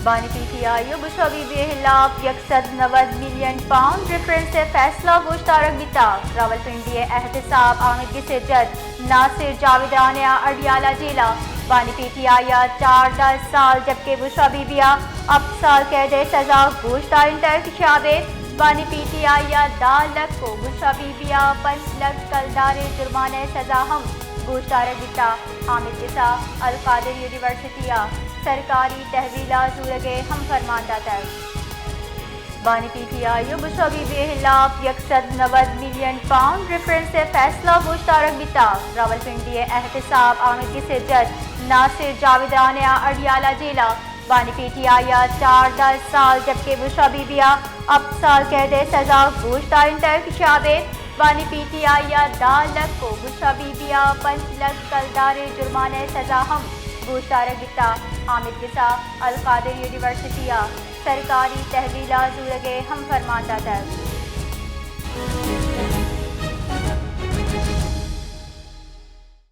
بانی P T I و بشرا be be ء ہلاپ یک سد نود ملین پاؤنڈ ریفرنس ء فیصلہ گوشدارگ بیتا۔ راولپنڈی ء احتساب آمید گس ء جج ناصر جاویدران ء اڈیالہ جیل ء۔ بانی پی ٹی آئی ء چاردہ سال جبکہ بشرا بی بی ء ہپت سال قید ء سزا گوشدارینتگ۔ شابید بانی پی ٹی آئی ء دہ لکھ و بشرا بی بی ء پنچ لکھ کلدار ء جرمانہ ء سزا ہم گوشدارگ بیتا۔ آمید گس ء القادر یونیورسٹی ء سرکاری تحویل ء زورگ ء ہم فرمان داتگ۔ بانی پی ٹی آئی و بشرا بی بی ء ہلاپ یک سد نود ملین پاؤنڈ ریفرنس ء فیصلہ گوشدارگ بیتا۔ راولپنڈی ء احتساب آمید گس ء جج ناصر جاویدران ء اڈیالہ جیل ء۔ بانی پی ٹی آئی ء چاردہ سال جبکہ بشرا بی بی ء ہپت سال قید ء سزا گوشدارینتگ۔ شابید بانی پی ٹی آئی ء دہ لکھ و بشرا بی بی ء پنچ لکھ کلدار ء جرمانہ ء سزا ہم گوشدارگ بیتا۔ آمید گس ء القادر یونیورسٹی ء سرکاری تحویل ء زورگ ء ہم فرمان داتگ۔